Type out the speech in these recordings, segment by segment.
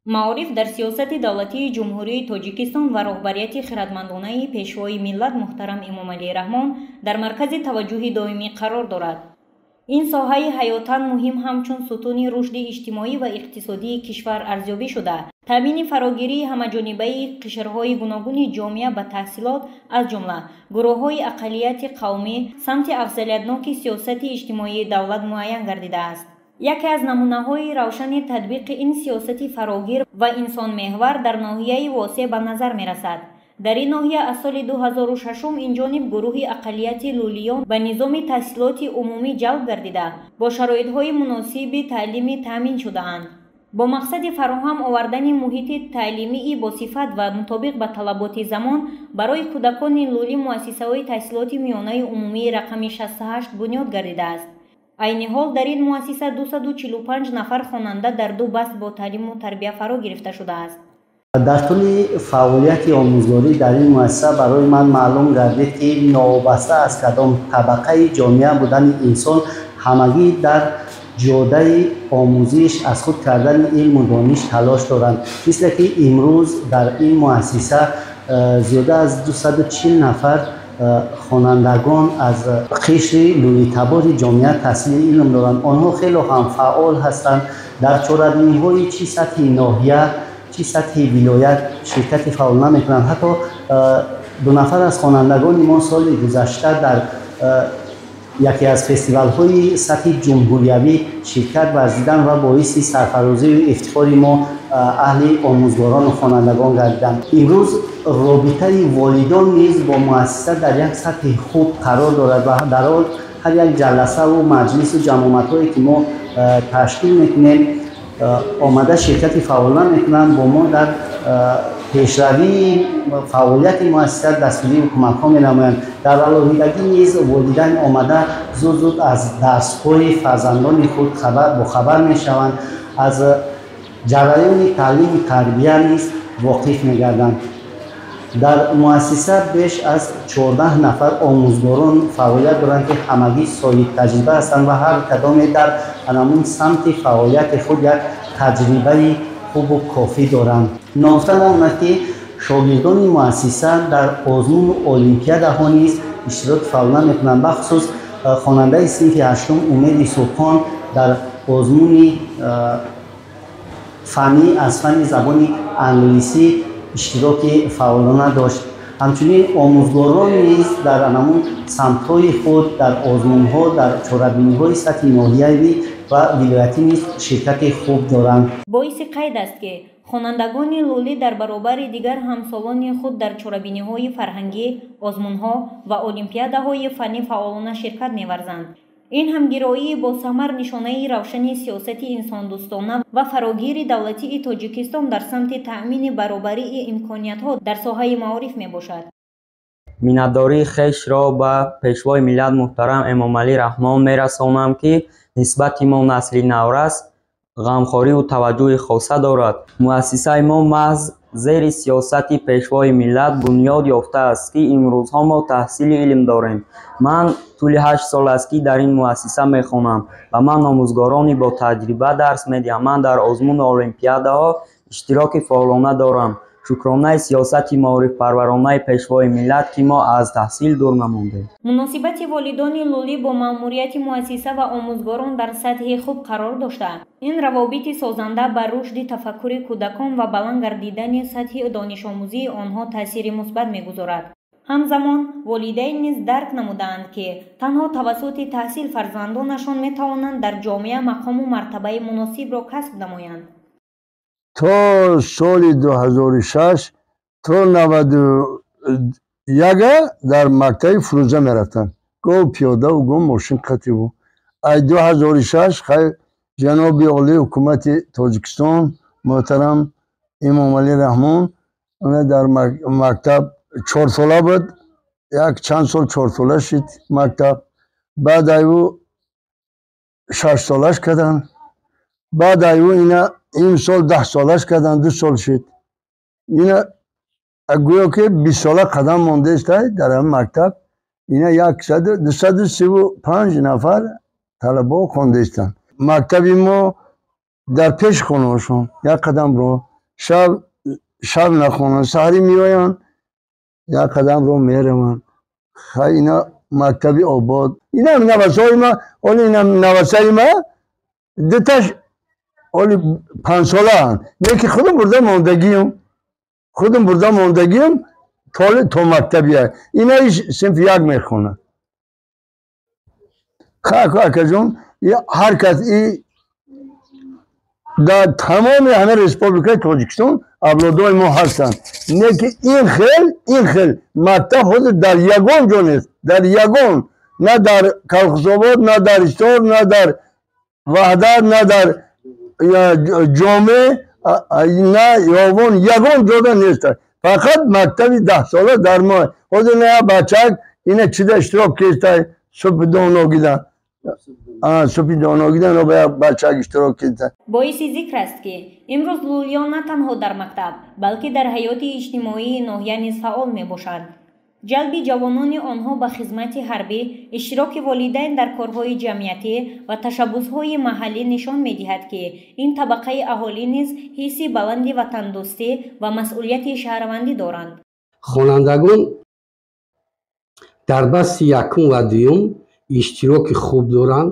Маориф дар сиёсати давлатии Ҷумҳурии Тоҷикистон ва роҳбарияти хиратмандонаи Пешвои миллат муҳтарам Эмомалӣ Раҳмон дар маркази таваҷҷӯҳи доимӣ қарор дорад. Ин соҳаи ҳаётан муҳим ҳамчун сутуни рушди иҷтимоӣ ва иқтисодии кишвар арзёбӣ шуда, таъмини фарогирии ҳамаҷонибаи қишрҳои гуногуни ҷомеа ба таҳсилот, аз ҷумла гурӯҳҳои ақаллияти қавмӣ, самти афзалиятноки сиёсати иҷтимоии давлат муайян гардидааст. Яке аз намунаҳои равшани татбиқи ин сиёсати фарогир ва инсонмеҳвар дар ноҳияи Восеъ ба назар мерасад. Дар ин ноҳия аз соли 2006 инҷониб гурӯҳи ақаллияти лулиён ба низоми таҳсилоти умумӣ ҷалб гардида, бо шароитҳои муносиби таълимӣ таъмин шудаанд. Бо мақсади фароҳам овардани муҳити таълимии босифат ва мутобиқ ба талаботи замон барои кӯдакони лулӣ муассисаҳои таҳсилоти миёнаи умумии рақами 68 бунёд гардидааст. Айни ҳол дар ин муассиса 245 нафар хонанда дар ду баст бо таълиму тарбия фаро гирифта шудааст. Дар тӯли фаъолияти омӯзгорӣ дар ин муассиса барои ман маълум гардид, ки новобаста аз кадом табақаи ҷомеа будани инсон, ҳамагӣ дар ҷодаи омӯзиш, аз худ кардани илму дониш талош доранд. Мисле ки имрӯз дар ин муассиса зиёда аз 240 нафар хонандагон аз қишри лӯлитабори ҷомеа таҳсили илм доранд. Онҳо хело ҳам фаъол ҳастанд. Дар чорабиниҳои чӣ сатҳи ноҳия, чӣ сатҳи вилоят ширкати фаъолона мекунанд. Ҳатто ду нафар аз хонандагони мо соли гузашта дар яке аз фестивалҳои сатҳи ҷумҳуриявӣ ширкат варзиданд ва боиси сарфарозию ифтихори мо, аҳли омӯзгорону хонандагон, гардиданд. Имрӯз робитаи волидон низ бо муассиса дар як сатҳи хуб қарор дорад ва дар он ҳар як ҷаласаву маҷлису ҷамъомадҳое, ки мо ташкил мекунем, омада ширкати фаъолона мекунанд, бо мо дар пешравии фаъолияти муассиса дастгирию кӯмакҳо менамоянд. Дар алоҳидагӣ низ волидайн омада зуд зуд аз дарсҳои фарзандони худ бохабар мешаванд, аз ҷараёни таълиму тарбия низ воқиф мегарданд. Дар муассиса беш аз 14 нафар омӯзгорон фаъолият доранд, ки ҳамагӣ соҳибтаҷриба ҳастанд ва ҳар кадоме дар ҳамон самти фаъолияти худ як таҷрибаи хубу кофӣ доранд. Ногуфта намонад, ки шогирдони муассиса дар озмуну олимпиадаҳо низ иштироки фаъолона мекунанд. Бахусус хонандаи синфи ҳаштум Умеди Субҳон дар озмуни фаннӣ аз фанни забони англисӣ иштироки фаъолона дошт. Ҳамчунин омӯзгорон низ дар ҳамон самтҳои худ дар озмунҳо, дар чорабиниҳои сатҳи ноҳиявӣ ва вилоятӣ низ ширкати хуб доранд. Боиси қайд аст, ки хонандагони лулӣ дар баробари дигар ҳамсолони худ дар чорабиниҳои фарҳангӣ, озмунҳо ва олимпиадаҳои фаннӣ фаъолона ширкат меварзанд. Ин ҳамгироии босамар нишонаи равшани сиёсати инсондӯстона ва фарогири давлатии Тоҷикистон дар самти таъмини баробарии имкониятҳо дар соҳаи маориф мебошад. Миннатдории хешро ба Пешвои миллат муҳтарам Эмомалӣ Раҳмон мерасонам, ки нисбати мо, насли наврас, ғамхориву таваҷҷӯҳи хоса дорад. Муассисаи мо маҳз зери сиёсати Пешвои миллат бунёд ёфтааст, ки имрӯзҳо мо таҳсили илм дорем. Ман тӯли 8 сол аст, ки дар ин муассиса мехонам ва ман омӯзгорони ботаҷриба дарс медиҳам. Ман дар озмуну олимпиадаҳо иштироки фаъолона дорам. Шукронаи сиёсати маорифпарваронаи Пешвои миллат, ки мо аз таҳсил дур намондем. Муносибати волидони лулӣ бо маъмурияти муассиса ва омӯзгорон дар сатҳи хуб қарор дошта, ин равобити созанда ба рушди тафаккури кӯдакон ва баланд гардидани сатҳи донишомӯзии онҳо таъсири мусбат мегузорад. Ҳамзамон волидайн низ дарк намудаанд, ки танҳо тавассути таҳсил фарзандонашон метавонанд дар ҷомеа мақому мартабаи муносибро касб намоянд. То соли 2006, то 91 дар мактаби Фрунзе мерафтанд, гоҳ пиёдаву гоҳ мошин қативу. Ай 2006 хай ҷаноби олии ҳукумати Тоҷикистон муҳтарам Эмомалӣ Раҳмон дар мактаб чорсола буд, як чанд сол чорсола шид мактаб, баъд айву шашсолаш карданд, баъд айву ина имсол 10солаш карданд, 2 сол шид. Ина гӯё ки 20сола қадам мондаистай дар ҳамин мактаб. Ина 235 нафар талабо хондаистанд. Мактаби мо дар пеши хонаҳошон, як қадам роҳ. Шаб нахонанд, саҳарӣ меоянд, як қадам ро мераванд. Хай, ина мактаби обод. Инам навасои ма, оли инам навасаи ма дуташ оли 5-солаанд. Леки худам бурда мондагиам, худам бурда мондагиам то мактабия. Инаиш синфи як мехонад. Хаку акаҷон, ҳар кас и дар тамоми ҳама республикаи Тоҷикистон авлодои мо ҳастанд. Не ки ин хел мактаб ҳозир дар ягон ҷо нест, дар ягон, на дар Калхусобод, на дар Ҳисор, на дар Ваҳдат, на дар Ҷомеъ, на Ёвон, ягон ҷода нест. Фақат мактаби 10-сола дар мо. Ҳозир на бачак ина чида иштирок кестай, субҳи доногида, субҳи доногида ба бачак иштирок кеста. Боиси зикр аст, ки имрӯз лӯлиён на танҳо дар мактаб, балки дар ҳаёти иҷтимоии ноҳия низ фаъол мебошанд. Ҷалби ҷавонони онҳо ба хизмати ҳарбӣ, иштироки волидайн дар корҳои ҷамъиятӣ ва ташаббусҳои маҳаллӣ нишон медиҳад, ки ин табақаи аҳолӣ низ ҳисси баланди ватандӯстӣ ва масъулияти шаҳрвандӣ доранд. Хонандагон дар басти якум ва дуюм иштироки хуб доранд,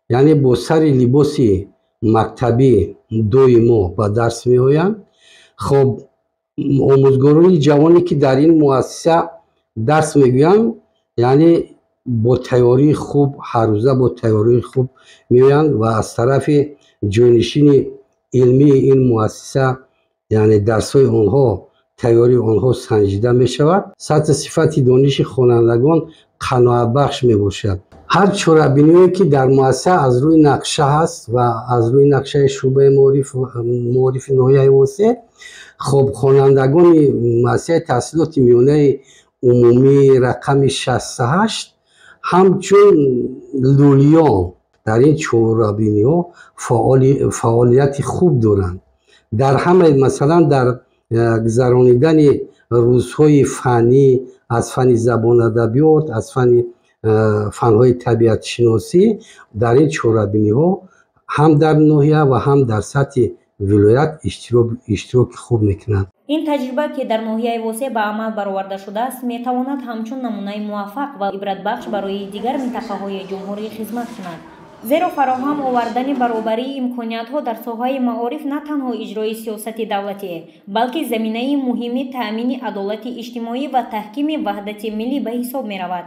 яъне бо сари либоси мактабӣ доимо ба дарс меоянд. Хоб, омӯзгорони ҷавоне, ки дар ин муассиса дарс мегӯянд, яъне бо тайёрии хуб, ҳаррӯза бо тайёрии хуб меоянд ва аз тарафи ҷойнишини илмии ин муассиса, яъне дарсҳои онҳо, тайёрии онҳо санҷида мешавад. Сатҳи сифати дониши хонандагон қаноатбахш мебошад. Ҳар чорабиниҳое, ки дар муассиса аз рӯи нақша ҳаст ва аз рӯи нақшаи шӯъбаи маорифи ноҳияи Восе, хоб, хонандагони муассисаи таҳсилоти миёнаи умумии рақами 68 ҳамчун лӯлиён дар ин чорабиниҳо фаъолияти хуб доранд. Дар ҳамаи, масалан, дар гузаронидани рӯзҳои фаннӣ аз фанни забон адабиёт, аз фанҳои табиатшиносӣ, дар ин чорабиниҳо ҳам дар ноҳия ва ҳам дар сатҳи вилоят иштироки хуб мекунанд. Ин таҷриба, ки дар ноҳияи Восе ба амал бароварда шудааст, метавонад ҳамчун намунаи муваффақ ва ибратбахш барои дигар минтақаҳои ҷумҳурӣ хизмат кунад, зеро фароҳам овардани баробарии имкониятҳо дар соҳаи маориф на танҳо иҷрои сиёсати давлатӣ, балки заминаи муҳими таъмини адолати иҷтимоӣ ва таҳкими ваҳдати миллӣ ба ҳисоб меравад.